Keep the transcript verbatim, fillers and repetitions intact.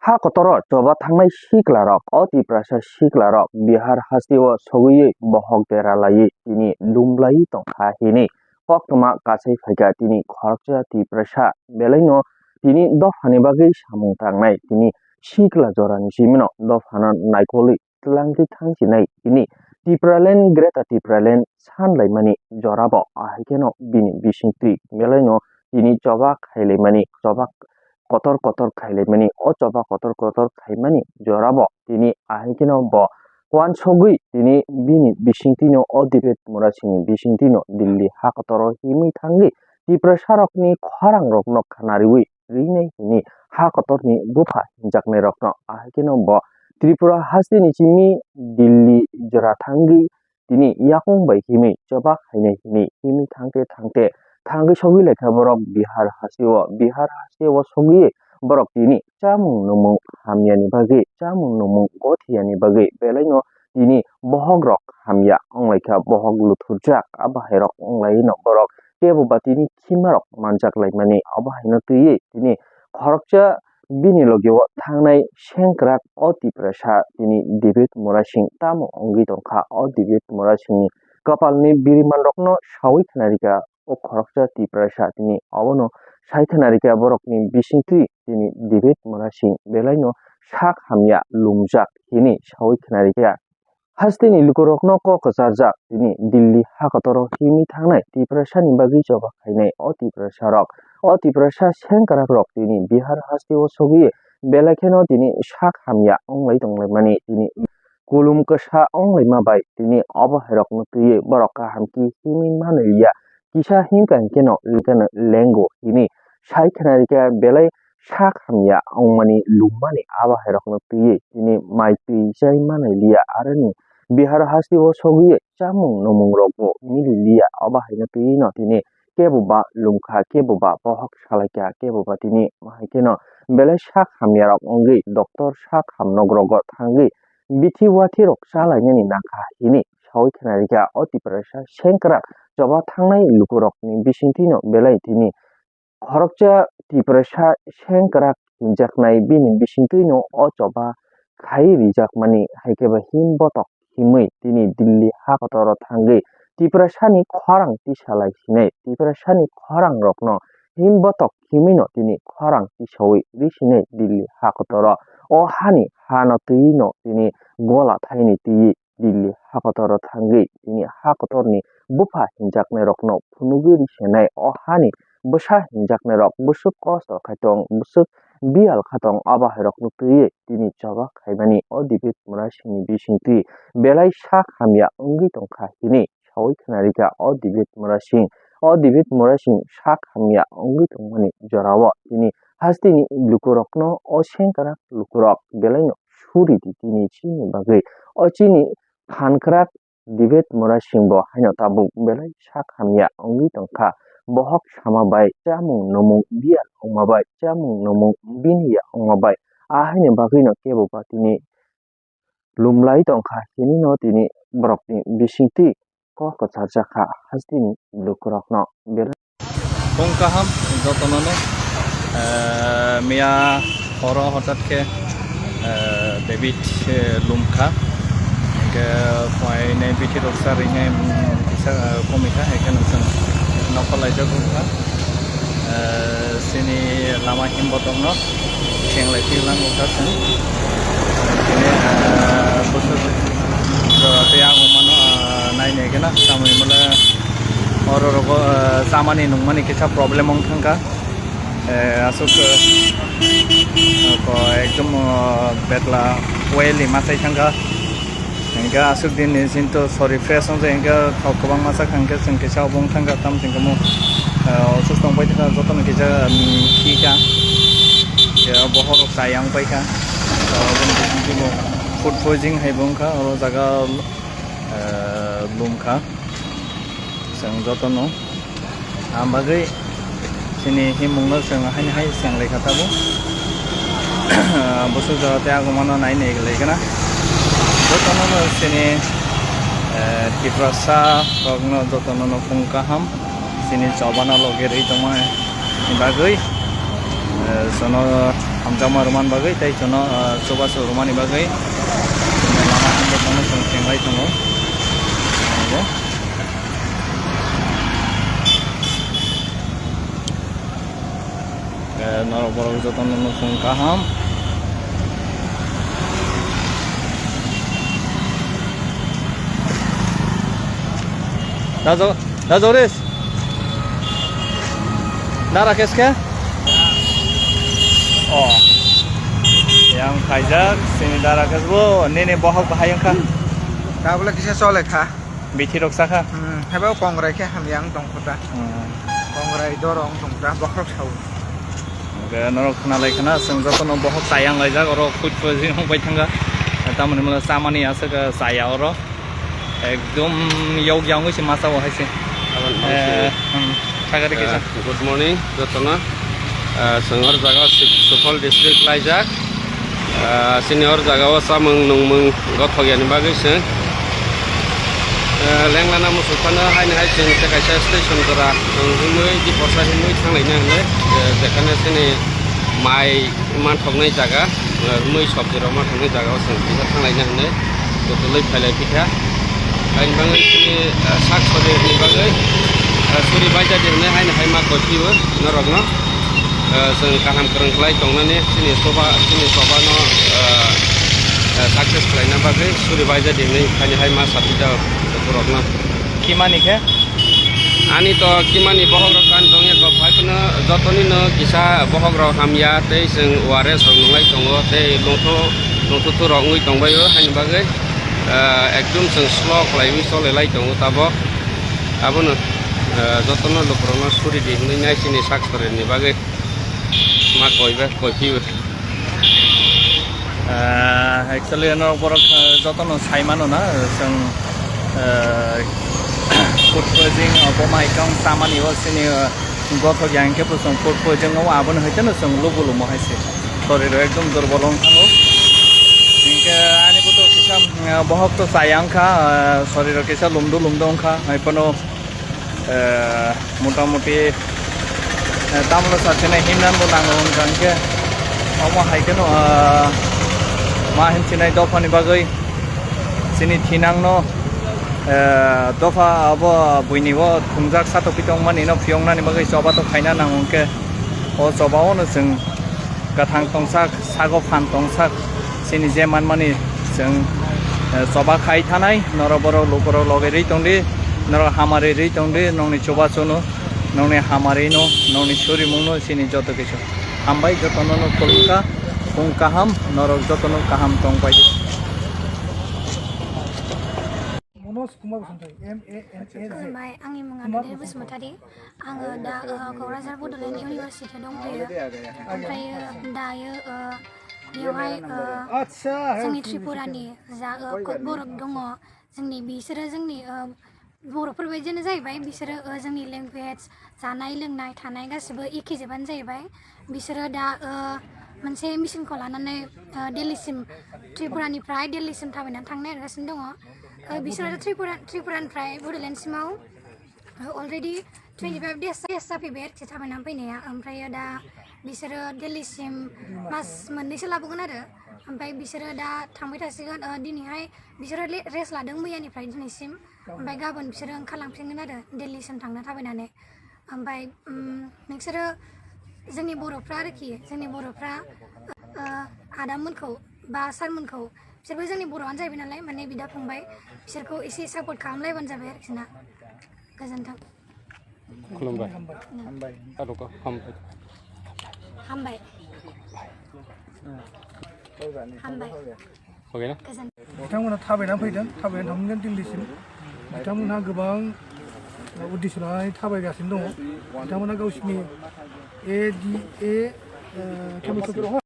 Ha kotoro choba thangnai siklarok, o Tiprasa siklarok Bihar hasteo sogwi bohok dera laiwi tini lumlaiwi tongkha hinwi koktwma kasai phaikha tini khoroksa Tiprasa belaino tini dophani bagwi samung tangnai tini sikla jorani simino dophano naikolwi twlangwi thangsinai tini Tipraland, Greater Tipraland sanlaimani jorabo, ahaikheno bini bisingtwi belaino tini choba khailaimani, choba kotor kotor khailaimani, o choba kotor kotor khaimani jorabo tini ahaikheno bo uansugwi tini bini bisingtwino, o David Murasingni bisingtwino Delhi hakotoro himwi thangwi Tiprasarokni khorang rokno khanariwi rinai hwnwi ha kotorni bupha hinjaknairokno. Ahaikheno bo Tripura hasteni simi Delhi jora thangwi tini yakung bai himwi choba khainai hwnwi himwi thangte thangte thangwi sogwi laikha borok Bihar hasteo. Bihar hasteo sogwi borok tini chamung nungmung hamyani bagwi, chamung nungmung gothiyani bagwi belaino tini bohok rok hamya wnglaikha, bohok luthurjak, abo hai rok wnglaino borok kebo ba tini khimarok manjak laimani. Abo haino twiwi tini khoroksa bini logio thangnai sengkrak o Tiprasa tini David Murasing tamo wngwi tongkha? O David Murasingni kapalni birimanrokno sawi khnarikha o khoroksa Tiprasa tini obono sai khnarikha borokni bisingtwi tini David Murasing belaino sak hamya lumjak hini sawi khnarikha. Hasteni lukurokno kok kwcharjak tini Delhi hakotoro himwi thangnai Tiprasani bagwi choba khainai o Tiprasarok. O Tiprasa sengkrakrok tini Bihar hasteo sogwi belai kheno tini sak hamya wnglai tonglaimani tini kulum kwsa wnglaima bai tini obo hairokno twiwi borok kaham khe himwi manliya. Kisa himkha hinkhe no lengo hini sai khnarikha belai sak hamya wngmani lummani abo hairokno twiwi tini mai twi chai manai liya aroni Bihar hasteo sogwi chamung nungmung rokbo mili liya. Abo haino twiwi no tini kebo ba lumkha, kebo ba bohok salaikha, kebo ba tini mahaikhe no belai sak hamya rok wngwi doctor sak hamnok rogo thangwi bithi wathi rok chalainani nangkha hini sawi khnarikha o Tiprasa sengkrak choba thangnai lukurokni bisingtwino belai tini khoroksa Tiprasa sengkrak hinjaknai bini bisingtwino o choba khai rijakmani, hai khe ba him botok himwi tini Delhi hakotoro thangwi Tiprasani khorang tisalai sinai, Tiprasani khorang rokno him botok himwino tini khorang tisawi ri sinai Delhi hakotoro. O hani hano twiwi no tini gola thaini twiwi Delhi hakotoro thangwi tini hakotorni bupha hinjaknairokno phunugwi risenai o hani bwsa hinjaknairok bwswk kosto khaitong, bwswk biyal khatong, abo hairokno twiwi tini choba khaimani o David Murasingni bisingtwi belai sak hamya wngwi tongkha hini sawi khnarikha o David Murasing. O David Murasing sak hamya wngwi tongmani jorao tini hasteni lukurokno o sengkrak lukurok belaino suri di tini chini bagwi. O chini phankrak David Murasing bo haino tabuk belai sak hamya wngwi tongkha. Bohok sama bai chamung nungmung biyal wngma bai, chamung nungmung bini ya wngma bai. A haini bagwino kebo ba tini lumlai tongkha, hinino tini borokni bisingtwi kok kwcharjakha hasteni lukurokno belai. Phung kaham jotonono, eh, miya horo hotat khe, eh, David, eh, lumkha. Hingkhe phainai bithi rok sa rinai, mm, kisa, eh, komikha, hingkhe nwng chwng nokol laijak wngkha. Eh, chini lama himbo tongno. Khenglai thwilang uka chwng. Tini, ah, bwswk jora tei ang mano, ah, nainai gana. Tamoni mole oro rogo, ah, chamani nungmani kisa problem wng thangkha. Eh, aswk, eh, ko ekdom, ah, betla oily masai thangkha. Hingke aswk din ni sini to sori fresh wngjak hingke kok kwbangma sak hingke chwng kisa obo wng thangkha tam chwng kamo, eh, osusto wng pai thangkha jotono kisa, mm, khi kha. Khe bohor rok chaya wng pai kha. Food poisoning hai bo wng kha oro jaga, eh, lum kha. Chwng jotono. Ang bagwi chini himungno chwng haini hai chwng laikha tabuk. Bwswk jora tei agumano nai nai laikha na. Jotono no chini, eh, Tiprasa rokno jotono no phung kaham. Chini chobana logi rwi tongma bagwi. Eh, sono hamjakma rwmani bagwi tei sono, eh, chubachu rwmani bagwi lama hamjakmano chwng thenglai tongo. Eh, norok borok jotono nukhung kaham. Dajo, Dajo Res. Da Rakesh khe? Oh. Yang khaijak, sini Da Rakesh bo, nini bohok bahai wngkha. Tabla kisa chole kha. Bithi rok sakha. Hmm, hebo kongrai khe hamya wng tong kho da. Hmm. Kongrai dorong tong da, bohrok sao. Hwnkhe norok khna lai khna, chwng jotono bohok chayang laijak, oro food poisoning wng pai thangkha. Tamoni mano chamani aswk, chaya oro. Ekdom yok yang wngwi se masa o hai se. Aboni Eh, bagwi se, hmm, thagari eh, kisa. Good morning, jotono. Ah, chwng hor jaga o Suk-, Suphol district laijak. Ah, chini hor jaga o chamung nungmung gothok yani bagwi chwng, ah, lenglana muchung phano haini hai chwng tei kaisa station jora chwng himwi Diphorsa himwi thanglaina hinwi, ah, jekhane chini mai manthoknai jaga, ah, mui sobji rok manthoknai jaga o chwng kisa thanglaina hinwi kutulwi phailai phikha. Haini bagwi chini, ah, sak sori ni bagwi, ah, suri baijadi hinwi haini hai ma koiphio norokno. Ah, chwng kaham kwrwng khlai tongnani chini soba, chini sobano, ah, ah, success khlaina bagwi suri baijadi hinwi haini hai ma sapijak borokno. Kimani khe? Ani to kimani bohok rok kan tongya kok phai phano jotoni no kisa bohok rok hamya tei chwng O R S rok nunglai tongo tei lungthu lungthu thu rok wngwi tongbaio haini bagwi, ah, ekdum chwng slow khlaiwi cholelai tongo tabok. Abono, ah, jotono lukurokno suri di hinwi nai chini sak sori ni bagwi ma koi ba koi phio. Ah, actually, ano borok, ah, jotono sai mano na, chwng, ah, food poisoning, ah, boma ekdom chamani o chini, ah, gothok yang khe bo chwng food poisoning o, abono hai kheno chwng lugu lumo hai se. Sorry rok ekdom durbol wng thango. Hinkhe ani bo to kisa, ah, bohok to chaya wngkha, ah, sorry rok kisa lumdu lumdu wngkha, hai phano Eh, motamuti, eh, tamlo sachina himnan bo nango wngkha hwnkhe, omo hai kheno, ah, ma himchinai dophani bagwi chini thinangno, eh, dopha abo buini o thwngjak satokwi tongmani no phiyoknani bagwi choba to khaina nango hwnkhe, o choba o no chwng kwthang tongsak, sago phan tongsak, chini je manmani chwng, eh, choba khai thanai, norok borok lukurok loge rwi tongdi, norok hamari rwi tongdi, nokni chubachuno, nokni hamarino, nokni surimungno, chini joto kisu. Hambai jotono no khulumkha, phung kaham, norok jotono kaham tongpaidi. Manoj Kumar Basumatary, M A N A Z. Khulumbai, angni mung Kumar Aditya Basumatary. Ang da, uh, Kakrajhar Bodoland University dongphaio. Omphaio dayo, uh, beohai, uh, Acha, hai chini Tripura ni ja, uh, Kokborok dongo. Jongni bisoro jongni, uh, Borokrok bai jeno jaibai, bisoro, uh, jongni language, chanai, lwngnai, thanai gasibo ekhe jebani jaibai. Bisoro da, uh, monse mission kho lananai, uh, Delhi sim, Tripura ni phrai Delhi sim thabaina thangnai argasini dongo. Uh, bisoro da Tripura, Tripura ni phrai Bodoland simao. Already twenty five days, days japhaibai arokhe thabaina phainaya. Omphaio da bisoro Delhi sim mas monneise labugon aro. Omphaio bisoro da thangbai thasigon, uh, dinihai bisoro le-, rest ladong miyani phrai dinisim. Omphaio gabon bisoro wngkha langphingon aro Delhi sim thangna thabainani. Omphaio, um, nokosoro jongni borokrok arokhe, jongni borokrok, uh, Adam monkho ba sir monkho, bisorbo jongni boroano jaibai nalai, mane bida phungbai, bisorkho ese support khamlai bani jabai arokhe na. Gojonthong. Khulumbai. Hambai. Hambai. Hambai. Hambai. Hambai. Okay na? Gojonthong. Bitangmona thabaina phaidon, thabaina thangmani Delhi sim. Bitangmona gobang uddesho lanai thabaigasini dongo. Bitangmona gausini A D A, eh, khe